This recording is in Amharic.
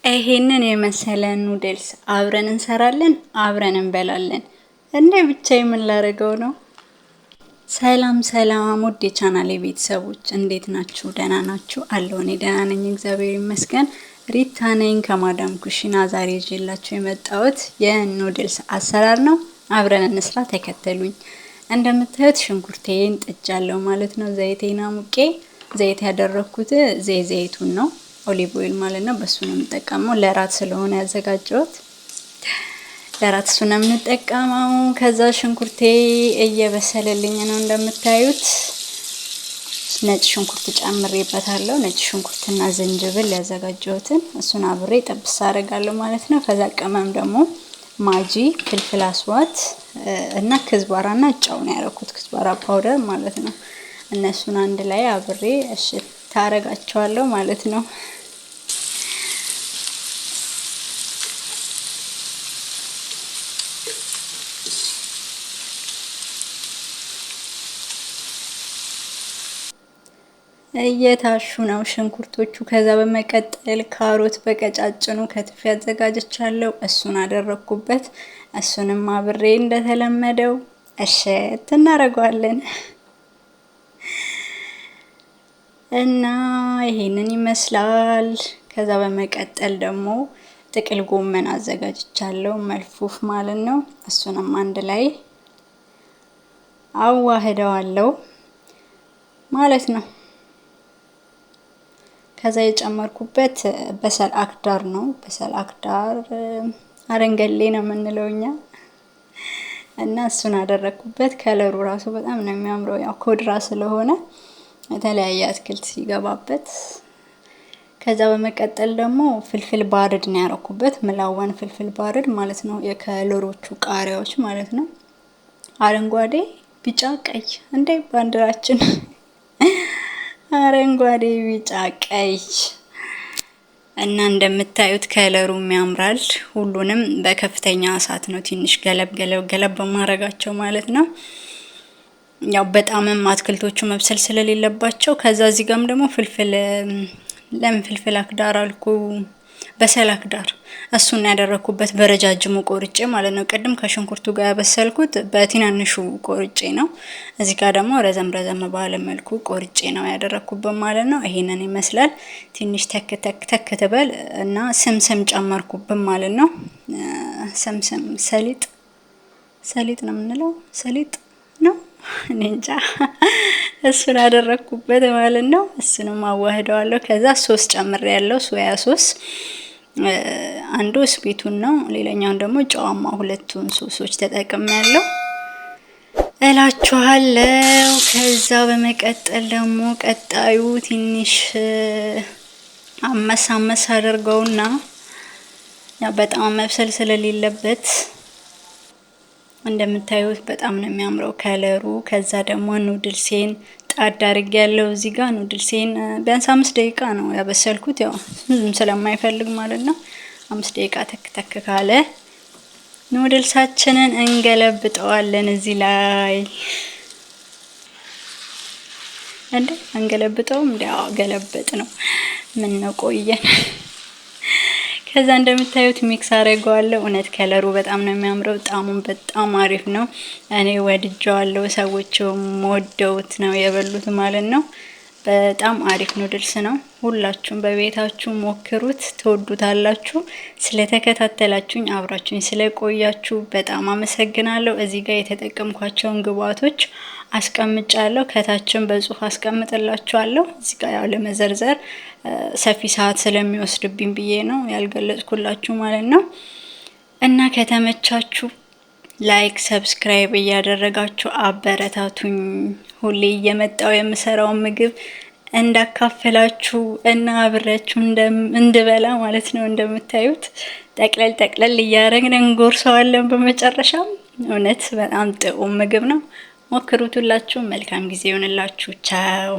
ይሄንን የመሰለ noodles አብረን እንሰራለን፣ አብረን እንበላለን። እንዴ ብቻ የምን ላደርገው ነው? ሰላም ሰላም፣ ውድ የቻናሌ ቤተሰቦች፣ እንዴት ናችሁ? ደህና ናችሁ? አለሁ፣ እኔ ደህና ነኝ፣ እግዚአብሔር ይመስገን። ሪታ ነኝ ከማዳም ኩሽና። ዛሬ ይዤላችሁ የመጣሁት የ noodles አሰራር ነው። አብረን እንስራ፣ ተከተሉኝ። እንደምታዩት ሽንኩርቴን ጥጃለሁ ማለት ነው። ዘይቴን አሙቄ፣ ዘይት ያደረኩት ዘይት ዘይቱን ነው፣ olive oil ማለት ነው። በሱ ነው የምጠቀመው። ለራት ስለሆነ ያዘጋጀሁት ለራት እሱ ነው የምንጠቀመው። ከዛ ሽንኩርቴ እየበሰለልኝ ነው እንደምታዩት። ነጭ ሽንኩርት ጨምሬበታለሁ። ነጭ ሽንኩርትና ዝንጅብል ያዘጋጀሁትን እሱን አብሬ ጠብስ አደርጋለሁ ማለት ነው። ከዛ ቅመም ደግሞ ማጂ፣ فلفل أسود እና كزبرة እና ጨው ነው ያደረኩት። كزبرة powder ማለት ነው። እነሱን አንድ ላይ አብሬ እሽት ታረጋቸዋለሁ ማለት ነው። እየታሹ ነው ሽንኩርቶቹ። ከዛ በመቀጠል ካሮት በቀጫጭኑ ከትፌ አዘጋጅቻለሁ። እሱን አደረኩበት። እሱንም አብሬ እንደተለመደው እሸት እናደርገዋለን እና ይሄንን ይመስላል። ከዛ በመቀጠል ደግሞ ጥቅል ጎመን አዘጋጅቻለሁ፣ ملفوف ማለት ነው። እሱንም አንድ ላይ አዋህደዋለሁ ማለት ነው። ከዛ የጨመርኩበት بصل أخضر ነው። بصل أخضر አረንገሌ ነው የምንለው እኛ፣ እና እሱን አደረግኩበት። Color ኡ ራሱ በጣም ነው የሚያምረው፣ ያው خضرة ስለሆነ የተለያየ አትክልት ሲገባበት። ከዛ በመቀጠል ደግሞ فلفل بارد ነው ያረኩበት፣ ملون فلفل بارد ማለት ነው። የ color ኦቹ ቃሪያዎች ማለት ነው። አረንጓዴ፣ ቢጫ፣ ቀይ፣ እንደ ባንዲራችን አረንጓዴ፣ ቢጫ፣ ቀይ። እና እንደምታዩት color ኡም ያምራል። ሁሉንም በከፍተኛ እሳት ነው ትንሽ ገለብ ገለብ ገለብ በማድረጋቸው ማለት ነው። ያው በጣምም አትክልቶቹ መብሰል ስለሌለባቸው። ከዛ እዚህ ጋርም ደግሞ فلفل፣ ለምን فلفل أخضر አልኩ፣ بصل أخضر እሱን ያደረኩበት በረጃጅሙ ቆርጬ ማለት ነው። ቅድም ከሽንኩርቱ ጋር ያበሰልኩት በትናንሹ ቆርጬ ነው። እዚህ ጋር ደግሞ ረዘም ረዘም ባለ መልኩ ቆርጬ ነው ያደረኩበት ማለት ነው። ይሄንን ይመስላል። ትንሽ ተክ ተክ ተክ ትበል እና سمسم ጨመርኩበት ማለት ነው። سمسم ሰሊጥ፣ ሰሊጥ ነው የምንለው፣ ሰሊጥ ነው፣ እኔ እንጃ። እሱን አደረኩበት ማለት ነው። እሱንም አዋህደዋለሁ። ከዛ ሶስ ጨምሬያለሁ፣ soya sauce፣ አንዱ sweet ኡን ነው፣ ሌላኛውን ደግሞ ጨዋማ፣ ሁለቱን ሶሶች ተጠቅሜያለሁ እላችኋለሁ። ከዛ በመቀጠል ደግሞ ቀጣዩ ትንሽ አመስ አመስ አድርገውና ያው በጣም መብሰል ስለሌለበት፣ እንደምታዩት በጣም ነው የሚያምረው color ኡ። ከዛ ደግሞ noodles ኤን ጣድ አድርጌ ያለው እዚህ ጋር noodles ኤን ቢያንስ 5 ደቂቃ ነው ያበሰልኩት፣ ያው ብዙም ስለማይፈልግ ማለት ነው። 5 ደቂቃ ተክ ተክ ካለ noodles ኣችንን እንገለብጠዋለን እዚህ ላይ። እንዴ አንገለብጠውም? እንዴ ገለበጥ ነው። ምን ነው ቆየን። ከዛ እንደምታዩት mix አደርገዋለሁ። እውነት color ኡ በጣም ነው የሚያምረው። ጣሙን በጣም አሪፍ ነው። እኔ ወድጀዋለሁ። ሰዎችም ወደውት ነው የበሉት ማለት ነው። በጣም አሪፍ noodles ነው። ሁላችሁም በቤታችሁ ሞክሩት፣ ትወዱታላችሁ። ስለተከታተላችሁኝ፣ አብራችሁኝ ስለቆያችሁ በጣም አመሰግናለሁ። እዚህ ጋር የተጠቀምኳቸውን ግብአቶች አስቀምጫለሁ። ከታችም በጽሁፍ አስቀምጥላችኋለሁ። እዚህ ጋር ያው ለመዘርዘር ሰፊ ሰዓት ስለሚወስድብኝ ብዬ ነው ያልገለጽኩላችሁ ማለት ነው። እና ከተመቻችሁ like፣ subscribe እያደረጋችሁ አበረታቱኝ። ሁሌ እየመጣው የምሰራውን ምግብ እንዳካፈላችሁ እና አብሬያችሁ እንድበላ ማለት ነው። እንደምታዩት ጠቅለል ጠቅለል እያደረግን እንጎርሰዋለን። በመጨረሻም እውነት በጣም ጥዑም ምግብ ነው። ሞክሩት ሁላችሁ። መልካም ጊዜ ይሆንላችሁ። ቻው።